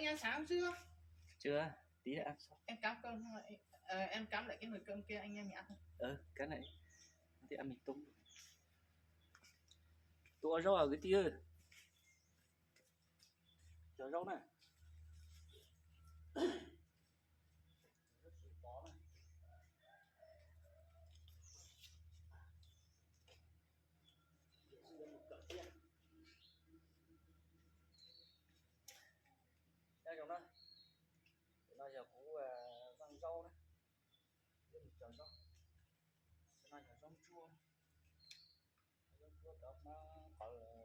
Em sáng hôm trước. Chưa, tí nữa ăn sau. Em cắm cơm xong rồi, ờ, em cắm lại cái nồi cơm kia anh em mình ăn thôi. Ừ, cắm lại. Tí ăn mì tôm. Tôi ua zaub à gửi tí ư. Chọn zaub nè. Nyob zoo na, no yog kuv vaj zaub na, yog cov zaub, no yog zaub ntsuab, zaub ntsuab cov hmab qawv,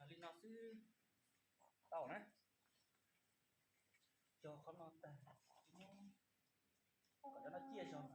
Li no xwb tau na. Cog qhov no tag, kom cov no ciaj zog.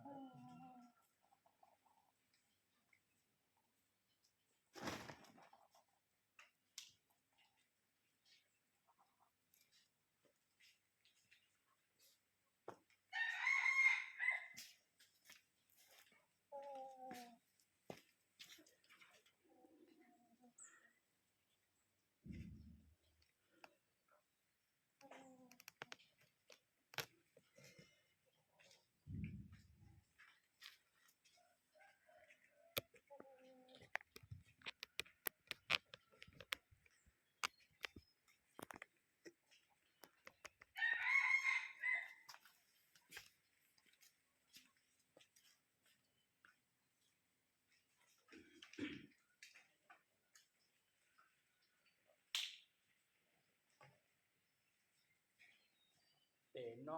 Pem no,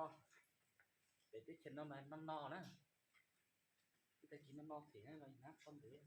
pem teb chaws no mas no no na. Ib tag kis no no thiab no na, txhob ntev.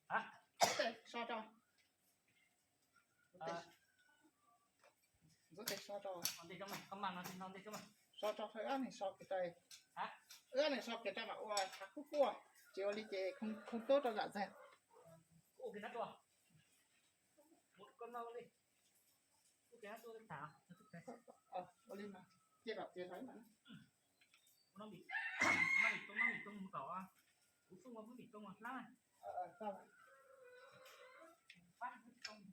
Hả? So rau. Ntxuav tes so rau. Ntej cov mas, koj mas no no ntej cov mas. So rau, wb ob leeg so kev rau. Hả? Wb ob leeg so kev rau mam ua tshav kub kuaj, tsis ua li ces không, không tốt cho dạ dày. Ua kev nab tua. Ua koj no ua li. Ua kev nab tua tham. Ua li mas, cia kom tiav rau ib mas. Noj vim tooj, noj vim tooj mus kom kuv xub ua phub vim tooj hlab. Pab phub vim tooj.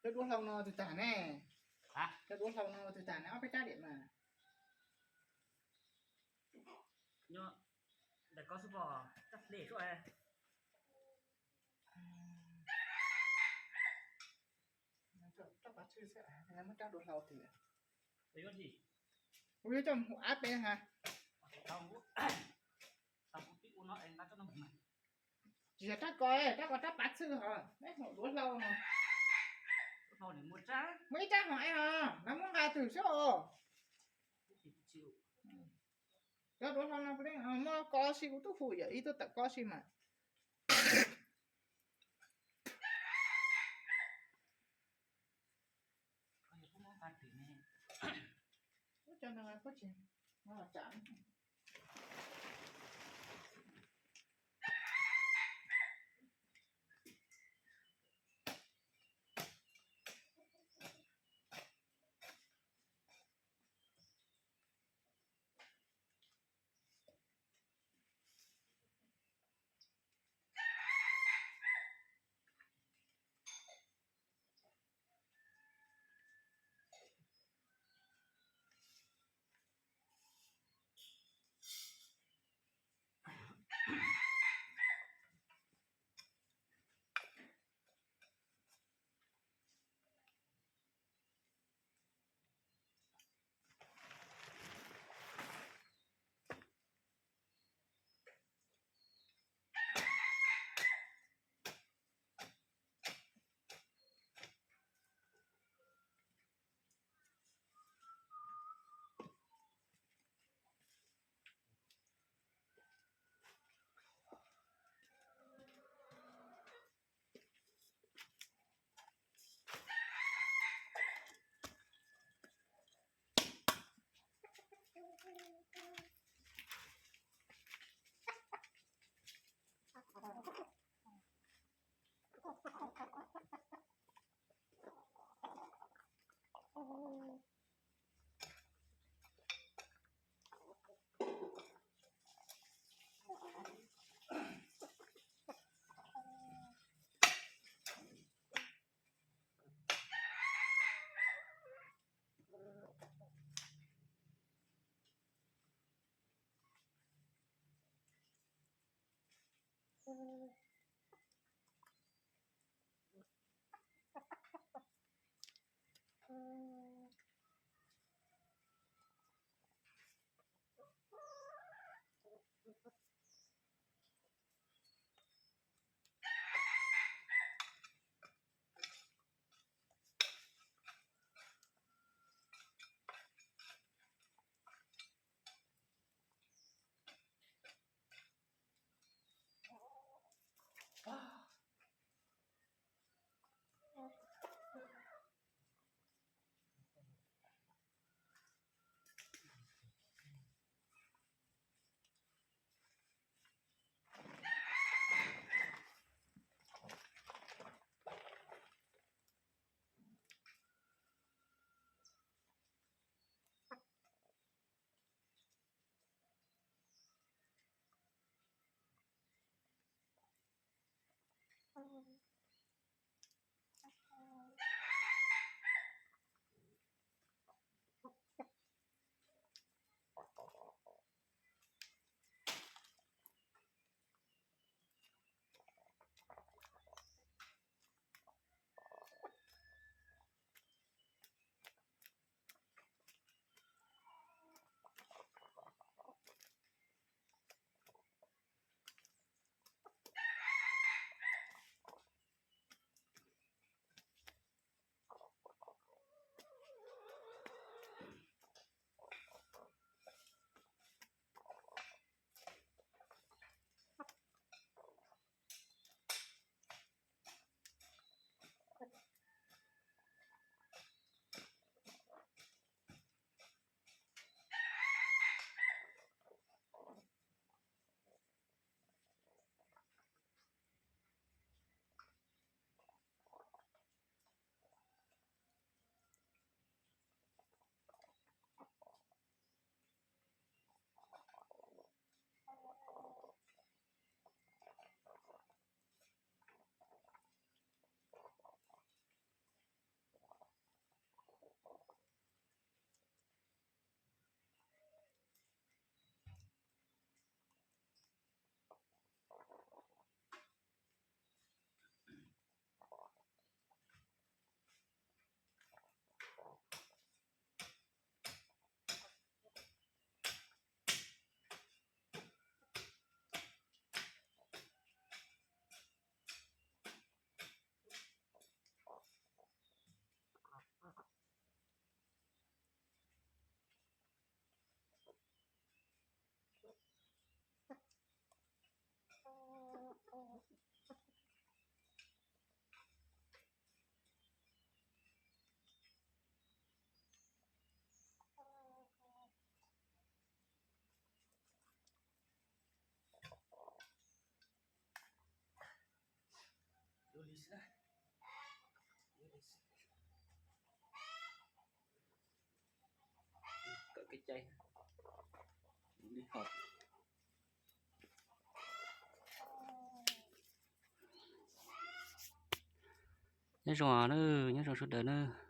Cov duab hlau no twg tag ne? Cov duab hlau no twg tag ne, ob peb rab diam mas. Nyob ntawm koj xwb pom, rab hle xwb. Rab pav tshwj xwb, muab rab duab hlau tiag. Kuv yuav coj mus hu ab peb ha. Tsis yog rab ko, rab ko rab pav tshwj hos, peb hu duab hlau no. Muaj ib rab hos es hos, lawv muab nqa twg xwb os. Cov duab hlau no muab ko si, kuv twb hu yam ib tug tawm ko si mas. Nyob zoo na, nyob zoo sawv daws na.